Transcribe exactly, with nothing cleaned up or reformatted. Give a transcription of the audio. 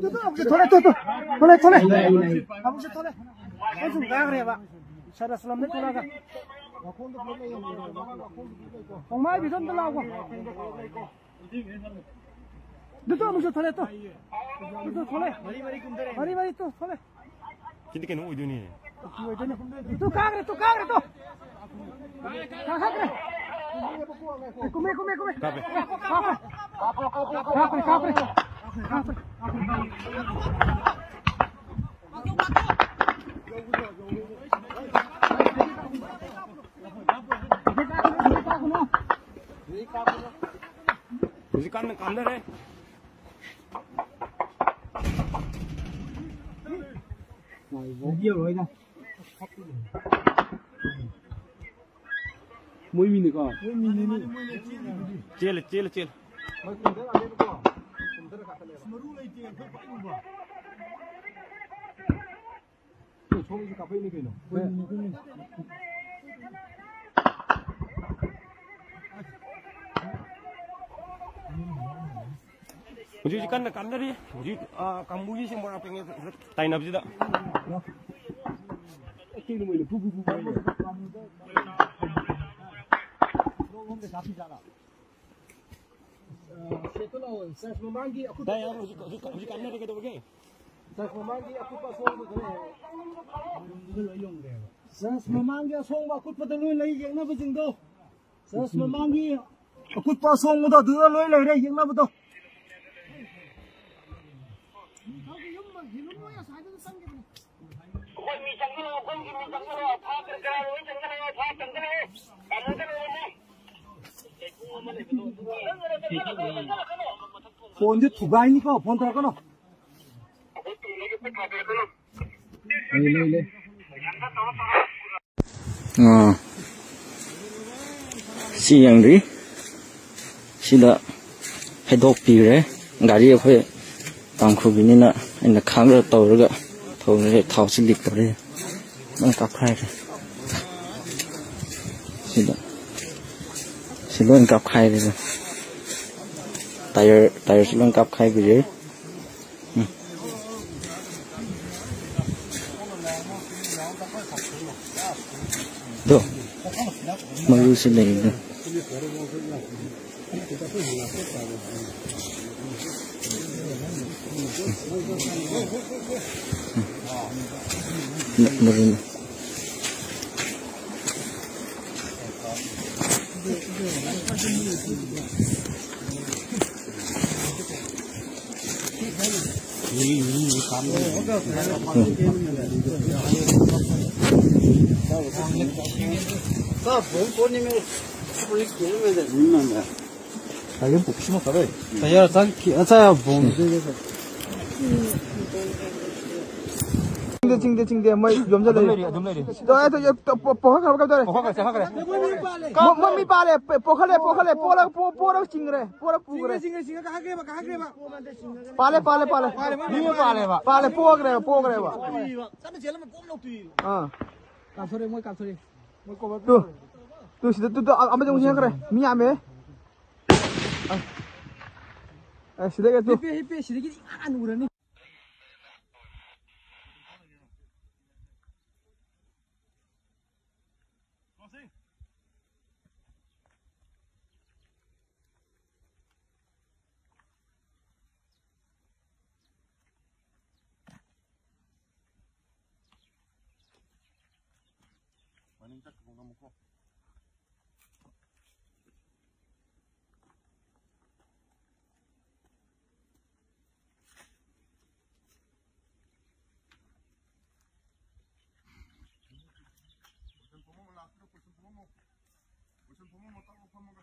Two, two, ꯑꯃꯨꯛꯁꯨ ꯊꯣꯛꯂꯛꯑꯦ, two, two. ꯊꯣꯛꯂꯛꯑꯦ, ꯊꯣꯛꯂꯛꯑꯦ꯫ ꯑꯃꯨꯛꯁꯨ ꯊꯣꯛꯂꯛꯑꯦ꯫ ꯁꯔ ꯑꯁꯂꯝꯗꯩ ꯊꯣꯛꯂꯛꯑꯒ꯫ ꯈꯣꯡꯃꯥꯏꯕꯤꯗꯣ ꯑꯝꯇ ꯂꯥꯎꯈꯣ꯫ ꯇꯨ, ꯇꯨ, ꯑꯃꯨꯛꯁꯨ ꯊꯣꯛꯂꯛꯑꯦ, ꯇꯨ꯫ ꯇꯨ, ꯇꯨ, ꯊꯣꯛꯂꯛꯑꯦ꯫ ꯃꯔꯤ, ꯃꯔꯤ, ꯇꯨ, ꯊꯣꯛꯂꯛꯑꯦ꯫ ꯁꯤꯗꯤ ꯀꯩꯅꯣ ꯑꯣꯏꯗꯣꯏꯅꯤ꯫ ꯇꯨ ꯀꯥꯈ꯭ꯔꯦ, ꯇꯨ ꯀꯥꯈ꯭ꯔꯦ, ꯇꯨ꯫ ꯀꯥꯈꯠꯈ꯭ꯔꯦ꯫ ꯀꯨꯝꯃꯦ, ꯀꯨꯝꯃꯦ, ꯀꯨꯝꯃꯦ꯫ ꯀꯥꯞꯄꯦ꯫ ꯀꯥꯞꯄꯦ, ꯀꯥꯞꯄꯦ꯫ ꯀꯥꯞꯄꯦ꯫ ꯍꯧꯖꯤꯛꯀꯥꯟ ꯀꯥꯟꯅꯔꯦ꯫ ꯃꯣꯏ ꯃꯤꯅꯤꯀꯣ꯫ ꯆꯦꯜꯂꯦ, ꯆꯦꯜꯂꯦ, ꯆꯦꯜꯂꯦ꯫ ꯁꯣꯝꯒꯤꯁꯨ ꯀꯥꯞꯄꯛꯏꯅꯤ ꯀꯩꯅꯣ꯫ ꯍꯧꯖꯤꯛ, ꯍꯧꯖꯤꯛ ꯀꯟꯅ ꯀꯥꯞꯅꯔꯤ꯫ ꯍꯧꯖꯤꯛ, ꯑ, ꯀꯥꯡꯕꯨꯒꯤ ꯁꯤ ꯃꯣꯔꯥ ꯄꯦꯡꯉꯦ ꯇꯥꯏꯅꯕꯁꯤꯗ꯫ ꯁꯦꯠꯇꯣ ꯂꯥꯛꯑꯣ꯫ ꯆꯔꯆ ꯃꯃꯥꯡꯒꯤ ꯑꯀꯨꯠꯄ ꯇꯥꯏ, ꯍꯧꯖꯤꯛ, ꯍꯧꯖꯤꯛ, ꯍꯧꯖꯤꯛ ꯀꯥꯞꯅꯔꯤ ꯀꯩꯗꯧꯔꯒꯦ? ꯆꯔꯆ ꯃꯃꯥꯡꯒꯤ ꯑꯀꯨꯠꯄ ꯑꯁꯣꯡꯕꯗꯨꯅꯦ꯫ ꯆꯔꯆ ꯃꯃꯥꯡꯒꯤ ꯑꯁꯣꯡꯕ ꯑꯀꯨꯠꯄꯗ ꯂꯣꯏ ꯂꯩ ꯌꯦꯛꯅꯕꯁꯤꯡꯗꯣ꯫ ꯆꯔꯆ ꯃꯃꯥꯡꯒꯤ ꯑꯀꯨꯠꯄ ꯑꯁꯣꯡꯕꯗꯣ ꯑꯗꯨꯗ ꯂꯣꯏ ꯂꯩꯔꯦ ꯌꯦꯛꯅꯕꯗꯣ꯫ ꯐꯣꯟꯁꯦ ꯊꯨꯒꯥꯏꯅꯤꯀꯣ, ꯐꯣꯟ ꯇꯧꯔꯛꯀꯅꯣ꯫ ꯂꯩ, ꯂꯩ, ꯂꯩ꯫ ꯑꯥ꯫ ꯁꯤ ꯌꯦꯡꯗ꯭ꯔꯤ꯫ ꯁꯤꯗ ꯍꯩꯗꯣꯛꯄꯤꯈ꯭ꯔꯦ꯫ ꯒꯥꯔꯤ ꯑꯩꯈꯣꯏ ꯇꯥꯡꯈꯨꯜꯒꯤꯅꯤꯅ ꯑꯩꯅ ꯈꯥꯡꯗ ꯇꯧꯔꯒ ꯊꯧꯔꯦ꯫ ꯊꯥꯎꯁꯤ ꯂꯤꯛ ꯇꯧꯔꯦ꯫ ꯂꯣꯏ ꯀꯥꯞꯈꯥꯏꯔꯦ꯫ ꯁꯤꯗ꯫ ꯁꯤ ꯂꯣꯏ ꯀꯥꯞꯈꯥꯏꯔꯦ꯫ ꯇꯥꯌꯔ, ꯇꯥꯌꯔꯁꯨ ꯂꯣꯏ ꯀꯥꯞꯈꯥꯏꯕꯤꯔꯦ꯫ ꯎꯝ꯫ ꯑꯗꯣ, ꯃꯔꯨꯁꯨ ꯂꯩꯕꯗꯣ꯫ ꯃꯔꯨ꯫ ꯇꯥꯏꯌꯔ ꯆꯪꯈꯤ꯫ ꯑꯆꯥ, ꯕꯣꯝ꯫ ꯆꯤꯡꯗꯦ, ꯆꯤꯡꯗꯦ, ꯆꯤꯡꯗꯦ, ꯃꯣꯏ ꯌꯣꯝꯖꯜꯂꯦ꯫ ꯑꯗꯨꯝ ꯂꯩꯔꯤ, ꯑꯗꯨꯝ ꯂꯩꯔꯤ꯫ ꯇꯣ, ꯑꯦ, ꯇꯣ, ꯑꯦ, ꯇꯣ, ꯄꯣ-, ꯄꯣꯈꯠꯈ꯭ꯔꯕ ꯀꯩꯗꯧꯔꯦ? ꯄꯣꯈꯠꯈ꯭ꯔꯦ, ꯆꯦꯟꯈꯠꯈ꯭ꯔꯦ꯫ ꯃꯣ-, ꯃꯣꯏ ꯃꯤ ꯄꯥꯜꯂꯦ, ꯄꯦ-, ꯄꯣꯈꯠꯂꯦ, ꯄꯣꯈꯠꯂꯦ, ꯄꯣꯔ-, ꯄꯣ-, ꯄꯣꯔꯒ ꯆꯤꯡꯈ꯭ꯔꯦ, ꯄꯣꯔ ꯄꯨꯈ꯭ꯔꯦ꯫ ꯆꯤꯡꯈ꯭ꯔꯦ, ꯆꯤꯡꯈ꯭ꯔꯦ, ꯀꯥꯈꯠꯈ꯭ꯔꯦꯕ, ꯀꯥꯈꯠꯈ꯭ꯔꯦꯕ꯫ ꯄꯥꯜꯂꯦ, ꯄꯥꯜꯂꯦ, ꯄꯥꯜꯂꯦ꯫ ꯃꯤ ꯑꯃ ꯄꯥꯜꯂꯦꯕ꯫ ꯄꯥꯜꯂꯦ, ꯄꯣꯈ꯭ꯔꯦꯕ, ꯄꯣꯈ꯭ꯔꯦꯕ꯫ ꯑꯥ꯫ ꯀꯥꯞꯊꯣꯔꯛꯑꯦ, ꯃꯣꯏ ꯀꯥꯞꯊꯣꯔꯛꯑꯦ꯫ ꯇꯨ, ꯇꯨ, ꯁꯤꯗ, ꯇꯨ, ꯇꯨ, ꯑ-, ꯑꯃꯗꯤ ꯑꯃꯨꯛ ꯆꯦꯟꯈ꯭ꯔꯦ꯫ ꯃꯤ ꯌꯥꯝꯃꯦ꯫ ꯑ, ꯑ, ꯁꯤꯗꯒꯤ ꯇꯨ꯫ ꯍꯤꯞꯄꯦ, ꯍꯤꯞꯄꯦ, ꯁꯤꯗꯒꯤꯗꯤ ꯏꯍꯥꯟ ꯎꯔꯅꯤ꯫ ꯃꯅꯤꯡ ꯆꯠꯈ꯭ꯔꯣ, ꯉꯝꯃꯨꯀꯣ꯫ ꯀꯣꯏꯁꯟ ꯐꯝꯃꯝꯃꯣ, ꯂꯥꯁꯇ ꯀꯣꯏꯁꯟ ꯐꯝꯃꯝꯃꯣ꯫ ꯀꯣꯏꯁꯟ ꯐꯝꯃꯝꯃꯣ, ꯇꯞꯅ ꯐꯝꯃꯒ꯫